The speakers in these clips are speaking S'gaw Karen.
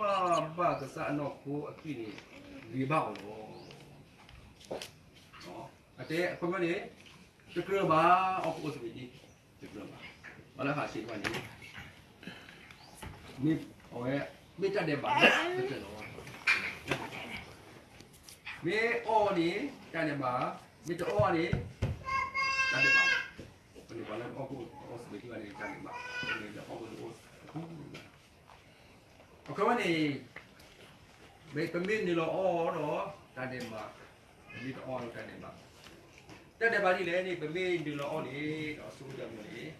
ဘၣ်ကစၢ်အနီၢ်ခိအသွံၣ်န့ၣ် ဂ့ၤဘၣ်အီၤလီၤ. အတဲအခီပညီန့ၣ် တကြၢးဘၣ် ဟီၣ်ခိၣ်အိၣ်သဘ့ၣ်ဒံ တကြၢးဘၣ်. ပှၤလၢဟးဆှဲးတဖၣ်န့ၣ် မ့ၢ်အဝဲ မ့ၢ်တၢ်ဒဲးဘး တကြၢးလီၤ. မ့ၢ်အီၣ်န့ၣ် တၢ်ဒဲးဘး, မ့ၢ်တအီၣ်န့ၣ် တၢ်ဒဲးဘး. ပှၤလၢဟီၣ်ခိၣ်အိၣ်သဘ့ၣ်ဒံဘၣ်န့ၣ် တၢ်ဒဲးဘး, ပှၤလၢဟီၣ်ခိၣ်အိၣ်သဘ့ၣ်ဒံဘၣ် အခီပညီန့ၣ် ပမ့ၢ်နုာ်လီၤအီၣ်ဒီးတၢ်ဒဲးဘး, ပမ့ၢ်တအီၣ်ဒီးတၢ်ဒဲးဘး, တၢ်ဒဲးဘးဒ်လဲၣ်န့ၣ် ပမ့ၢ်နုာ်လီၤအီၣ်န့ၣ် ဒီးအဆိကတၢၢ်န့ၣ်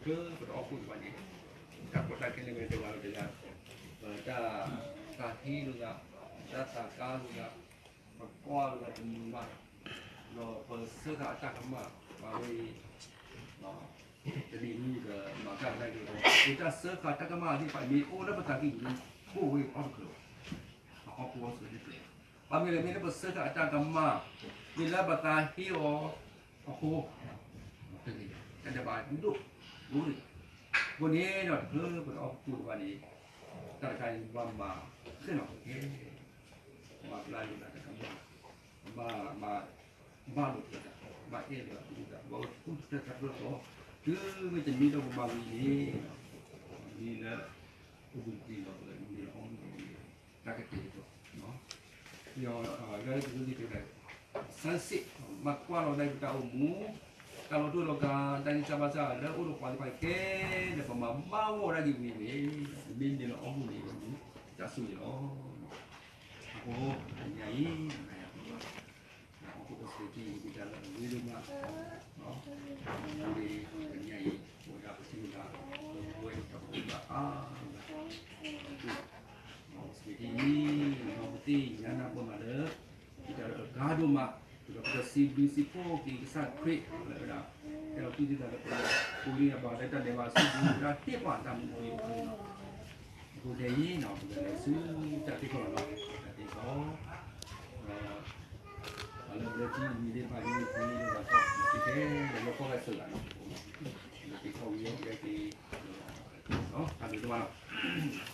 တချုးပတအီၣ်ကိၣ်တဖၣ်န့ၣ် တၢ်ကီတၢ်ခဲလၢာ်ဝဲတဂၤဒီးတဂၤ, တၢ်သးဟ့လိာ်သး, တၢ်သးကါလိာ်သး, ပကွၢ်လိာ်သးတမံၤဘၣ်, ဒီးပစၢဃာ်အတၢ်ကမၣ် ပှၤဝဲအံၤ တနံၤအံၤကမၤတၢ်ကဒါက့ၤအီၤ, ပတၢ်စၢဃာ်တၢ်ကမၣ်သ့ၣ်တဖၣ်မ့ၢ်အိၣ်လၢပသးကံၢ်ပူၤန့ၣ် အိၣ်ဝဲအီၤတချုးလီၤ. အီၣ်ကိၣ်အီၣ်ဆိးန့ၣ်တချုး, ဘၣ်မနုၤလဲၣ် မ့ၢ်လၢပစၢဃာ်အတၢ်ကမၣ်, မ့ၢ်လၢပသးဟ့အီၤအဃိ, တၢ်ဒဲးဘးဒိၣ်, အဃိန့ၣ်ဒီးတချုးပတအီၣ်ကိၣ်တဖၣ်န့ၣ် တၢ်တခါန့ၣ် ပဘၣ်မၤဃဲလီၤက့ၤ မၤဘျါလိာ်သးတၢ်ကမၣ်, ဘၣ်မၤဘၣ်လိာ်သး, ဘၣ်အဲၣ်လိာ်သး, ဘၣ်အိၣ်သူၣ်တဖျၢၣ်သးတဖျၢၣ်ဃီ, တုၤမ့ၢ်တမ့ၢ်ဒီးပမၤဝံၤန့ၣ်, မ့ၢ်လၢ ပကက့ၤလီၤပမံၤလီၤအီမံၤ, တၢ်ကတဲာ်ကတီၤ, လၢကဒုးသ့ၣ်တဖၣ် ဆန်းစစ်, ဘၣ်ကွၢ်လီၤဒၣ်ပတၢ်အိၣ်မူ, တၢ်လီၤတိၢ်လီၤကး, တၢ်ဂံၢ်စၢ်ဘါစၢ်လၢအိၣ်ဒီးပှၤသ့ၣ်တဖၣ်ခဲလၢာ် ပမၤဘၣ်ဂီၢ်ဒၣ်က့ၤဝံၤန့ၣ်, မ့ၢ်နုာ်လီၤအီၣ်မူန့ၣ် တၢ်ဆိၣ်ဂ့ၤလီၤ. အဃိ တနံၤအံၤ ဟီၣ်ခိၣ်အိၣ်သဘ့ၣ်ဒံ မ့ၢ်တၢ်လၢအဂ့ၤဒိၣ်မး, အဃိန့ၣ် တနံၤအံၤ ပဝဲဒၣ်ပထံၣ်လိာ်သး ပဝဲတၢ်အိၣ်သးအါ, အိၣ်သဘ့ၣ်ဒံ နီၢ်ပသ့ၣ်ညါနၢ်ပၢၢ်မးလၢ မ့ၢ်တၢ်လၢအဂ့ၤဒိၣ်မး, ဒီးပကစံးဘျုးစံးဖှိၣ်က့ၤကစၢ်ခရံာ်လၢအဝဲဒၣ် ဟဲလီၤတူၢ်သံသးလၢပပူၤလံအဘၣ်လၢတၢ်ဒဲးဘးအစုပူၤ တၢ်ဟ့ၣ်ပှၤတၢ်မူအပူၤအဃိန့ၣ်လီၤ. အဃိခဲအံၤ ပကလဲၤဆူတၢ်သံကွၢ်လီၤ, တၢ်သံကွၢ် ပှၤလၢအမ့ၢ်ထံၣ်မံၤသ့ၣ်တဖၣ် မ့ၢ်သ့လၢဘၣ်ထီၣ် က့ၤခဲလၢာ်လၢကီၢ်ဂၤစၢၤဂၤလီၤ, က့ၤခီဝံၤအီၤက့ၤ တၢ်ဘျုးဒိၣ်မးလီၤ.